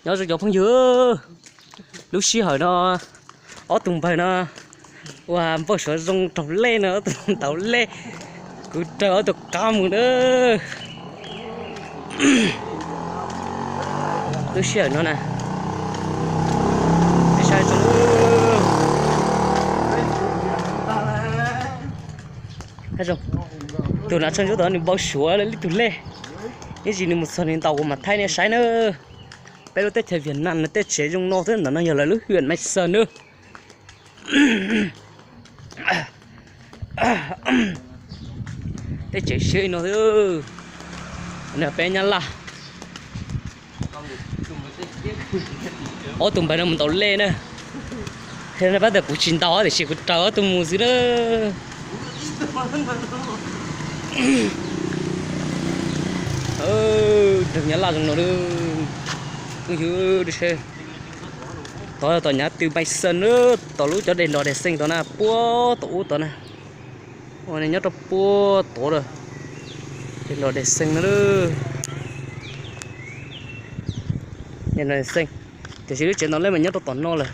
Nyob zoo cov phooj ywg, lub sij hawm no ob tug npawg no ua npau suav zoo raug lej no, ob tug ntaus lej, kuv raws ob tug qab mus na. Lub sij hawm no na, saib zoo, tus nav tshaj ntsuab tod nws npau suav li tug lej, ib tsam nws mus txog nws ntaus kuv mam thaij nej saib na. Peb lub teb chaws Vietnam no tej tsev zoo no xwb, ntawm no yog lawv lub huyện Mai Sơn na. Tej tsev siab li no xwb. Peb Nyab Laj, ob tug npawg no mus ntaus lej na. Pab tias kuv tsis ntaus tiam sis kuv raws ob tug mus xwb na. Npawg Nyab Laj zoo no, phooj ywg, tod tom Nhã Tư, Mai Sơn na, tom lub cov dej nrog dej xeej tod na, puag tom ub tod na. Ua nyob rau puag tod lawm, dej nrog dej xeej na. Dej nrog dej xeej, tiam sis lub tsev ntaus lej mas nyob rau tom no lawm.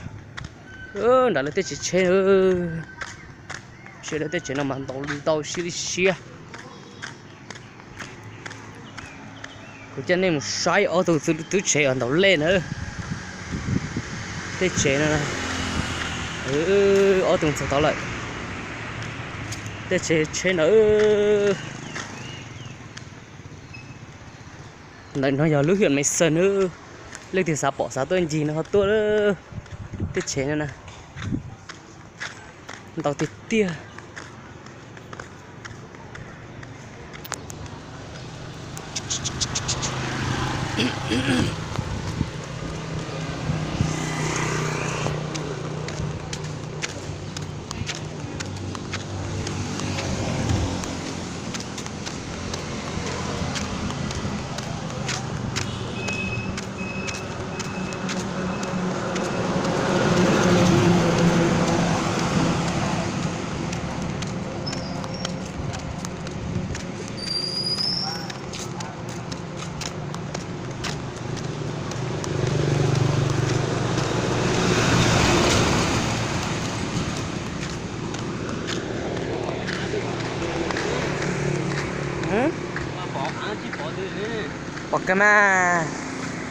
Nram lawv tej tsev tsheb, sawv daws tej tsev no mas ntaus ntau siab li siab. Kuv coj nej mus saib ob tug tub tsev uas ntaus lej na. Tej tsev no, ob tug txog tod lawm. Tej tsev tsheb ntawd, ntawm no yog lub huyện Mai Sơn na. Leej twg xav pom xav tuaj ncig no ho tuaj. Tej tsev no na, ntau tiag tiag. Pom kawg mas,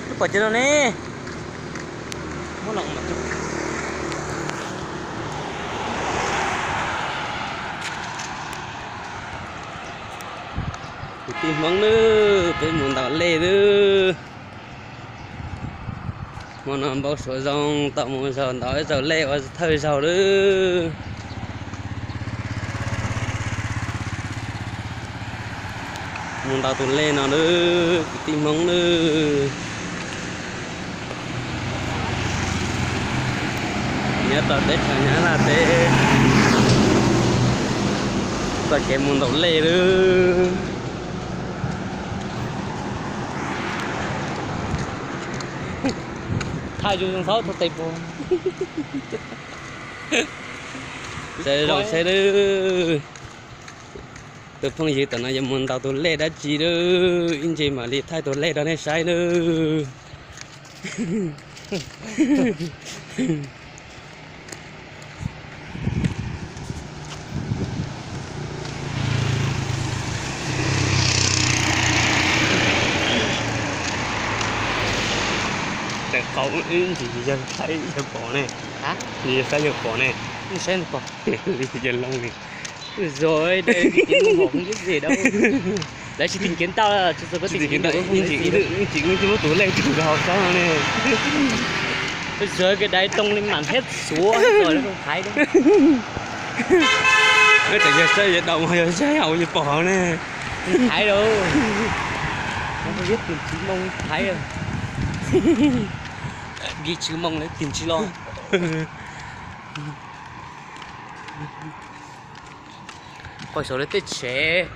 twb pom cov no ne. Kwv tij Hmoob nawb, peb mus ntaus lej nawb. Hmo no npau suav zoo tau mus zaum ntaus ib zaug lej ua thawj zaug nawb. Mus ntaus tus lej no nawb kwv tij Hmoob nawb. Nyob rau teb chaws Nyab Laj teb, txoj kev mus ntaus lej nawb. Thaij zoo zoo txhob txog tes puag. Saib zoo saib nawb. Tus phooj ywg tom no yuav mus ntaus tus lej dab tsi nawb, ib ntsis mam li thaij tus lej rau nej saib nawb. Tseem qau ib ntsis yawg saib yawg pom ne. Yawg saib yawg pom ne. Yawg loo ne. Ua zoo, dai ces mus hauv ib zes dab. Lawv tsis tìm kiếm tao, tsis tìm kiếm tao, ib ntsis ib ntsis muab tus lej tsuag rau hauv tsob no ne. Ua zoo, cái đáy tông lên màn hết xuống rồi, không thấy đâu. Tseem yog saib yawg đau mas yog saib hauv yawg pom hauv ne. Không thấy đâu. Không biết tìm chỉ mông thấy đâu. Ghi chữ Mông lấy tìm chỉ lo. Qhov saud lawv tej tsev,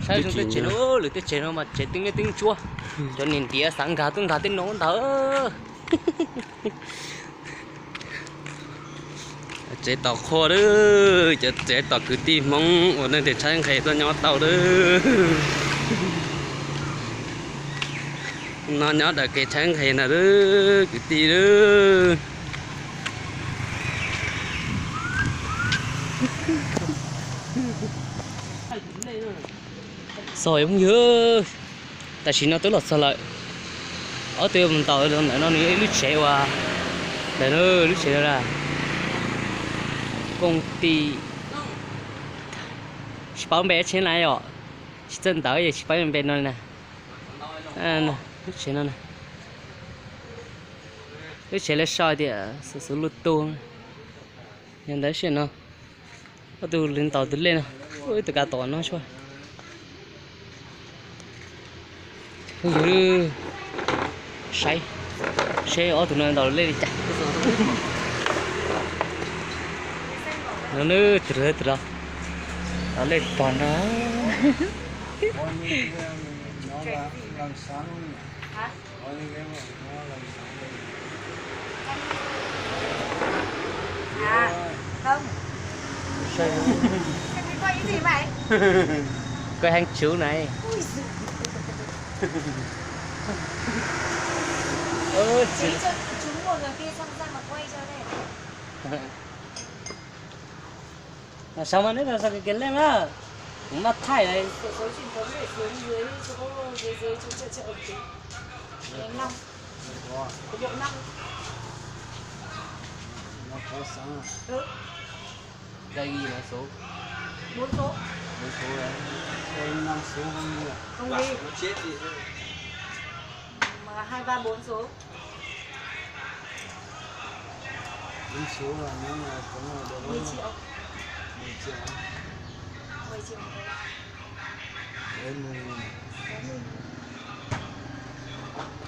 saib zoo tej tsev no, lawv tej tsev no mas tsev teeb liab teeb ntsuab, cov niam ntiav xav nkag tuaj nkag tej no ntag. Tsev tom qhua lawm, cov tsev tom kwv tij Hmoob uas nej tias tshaib nqhis tuaj nyob tau lawm. No nyob dawm kev tshab nqhes no lawm kwv tij lawm. Txog phooj ywg, tam sim no twb los txog lawm. Ob tug mus ntaus ntawm no nws ib lub tsev uas ntawm lub tsev no, koom tim, tsis paub npe tsheb na yom, tsis txawj ntawv es tsis paub npe no na. Lub tsev no, lub tsev lawv sau tias xov xov luj tus. Yog ntawd sim no ob tug li ntaus tus lej no, ib tug kav tom no tsuas. Phooj ywg, saib seb ob tug no ntaus lej li cas. No nws tus, tus, tus lej pog no. Koj heev tsuv na. Sau mas neb sau kev lej mas, kuv maj thaij lawm.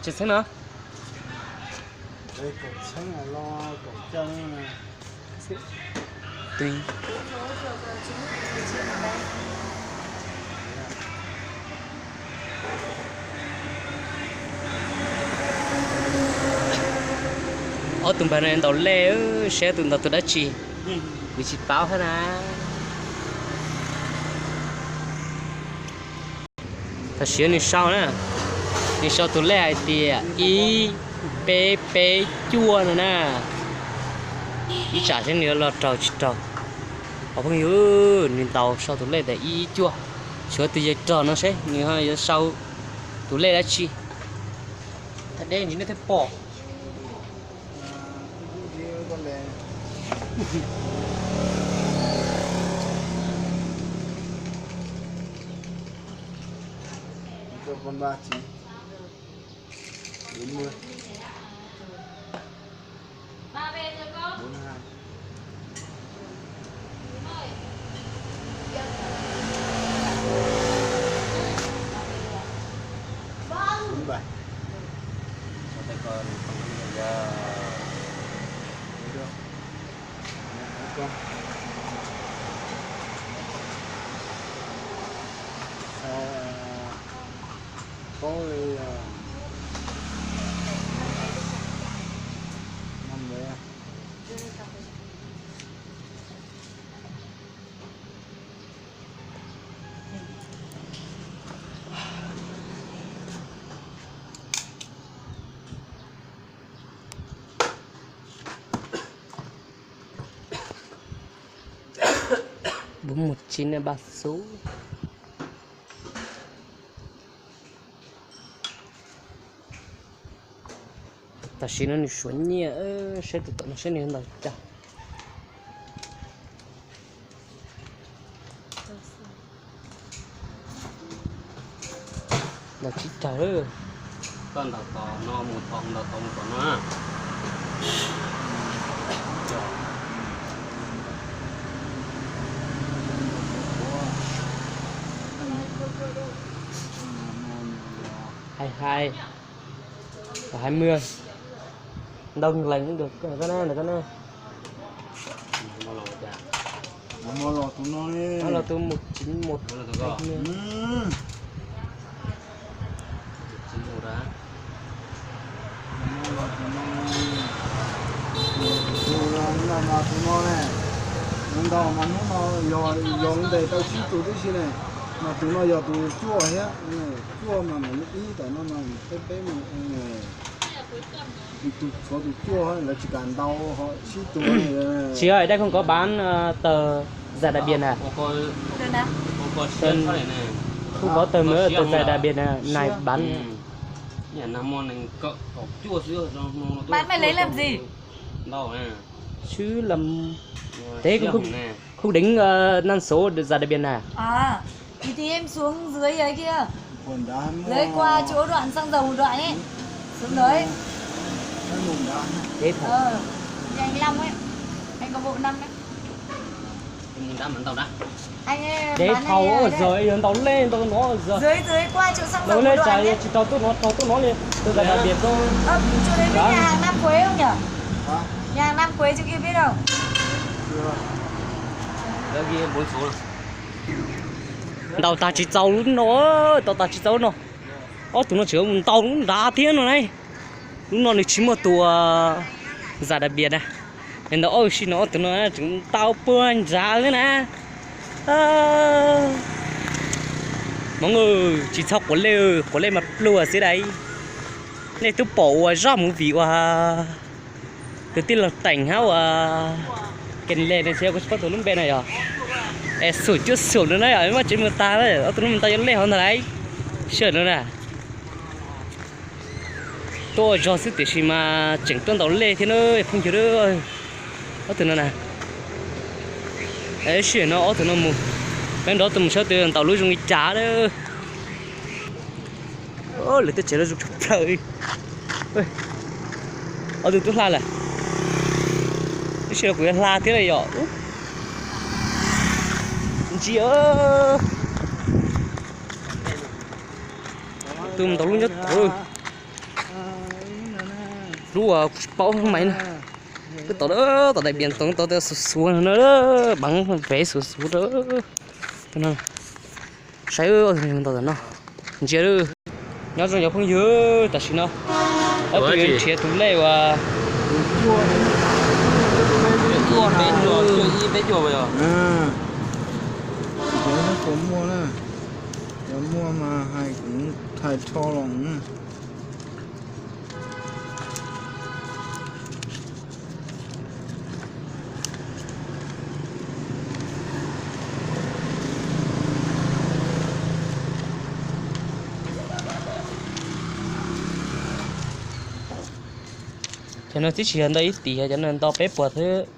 Tsis txheeb no. Ob tug npawg no ntaus lej, seb tus ntaus tus dab tsi, kuv tsis paub thiab na. Tam sim nws sau na, nws sau tus lej hais tias ib peb peb cuaj no na. Ib tsam seb nws yuav los raug tsis raug. Os phooj ywg, nws ntaus sau tus lej tias ib cuaj, tshuav tus yawg rog no seb nws yuav sau tus lej dab tsi. Thaj deb ntsis nej thiaj pom. Bốn một chín ba số. Tam sim no nws suav nyiaj, saib tus tom no saib nws ntaus cas. Ntaus tsib caug lawm. Koj ntaus tom no mus tom, ntaus tom mus tom no. Hais hais. Hai mươi. Đông lành cũng được, có na, có na. Los tus no, los tus một chín một. Tus no ne, ntau mas hnub no yog lub ntes tau tsib tug tib si ne. Mas tus no yog tus cuaj thiab, cuaj mas mam li ib, tam no mas peb peb mus, tus tshuav tus cuaj lawv tsis kam ntau, ho sib tua. Tsis, dab không có bán tờ giải đặc biệt à? Không có tờ mới, tờ giải đặc biệt này, này bán. Bán mày lấy làm gì? Chứ làm thế không, không, không đính, ờ, năm số được giải đặc biệt nè. À, thì, thì em xuống dưới ấy kia. Dưới qua chỗ đoạn xăng dầu một đoạn ấy. Xuống đấy. Thế thôi. Ờ. Nhà anh Long ấy. Anh có bộ năm đấy. Để thầu giờ ntau lej ntau no giờ. Dưới, dưới qua chỗ xăng dầu một đoạn ấy. Tsis tau tuaj no, tau tuaj no li. Tôi giải đặc biệt thôi. Ờ, chỗ đấy biết nhà hàng Nam Quế không nhỉ? Hả? Nhà hàng Nam Quế trước kia biết không? Ntau tag tsis txaus lub no, ntau tag tsis txaus lub no. Ob tug no tseem mus ntau lub nrad thiab no ne. Lub no nws tsis muaj tus giải đặc biệt na. Nws ntau ob si no, ob tug no tseem ntau puag nrad xwb na. Hmoob, tsis txhob quav lej, quav lej mas pluag xwb dais. Nej twb pom uas zaj movie uas tus tij laug Teem hab uas Kees Lees no, kuv tsis paub tus lub npe na yog. Es xum cuaj xum no na, maj tsev mus tag, ob tug no mus ntau yuav lej hov ntag lauj. Sij hawm no na, tuaj ua zog xwb tiam sis mas tseem tuaj ntau lej thiab na phooj ywg. Ob tug no na, sij hawm no ob tug no mus, peb nrog ob tug mus saib tus ntau lub zoo li cas na. Lawv tej tsev lawv zoo tshaj plaws. Ob tug twb hla lawm, tab sis kuv yuav hla thiab lawm yom. Ntsia, tus ntau lub nyob tod, lub uas kuv tsis paub maiv na. Twb tod, tom daim bias tod, tod xuv xuv no, baav pem xuv xuv. Saib ntau tom no, ntsia. Nyob zoo cov phooj ywg, tam sim no ob tug yuav nrhiav tus lej uas cuaj peb cuaj, cuaj ib peb cuaj. Puas muaj na, yog muaj mas hais kuv thaij rho los na. Cov no twb tsis yog ntau ib tim, cov no ntau peb puas xwb.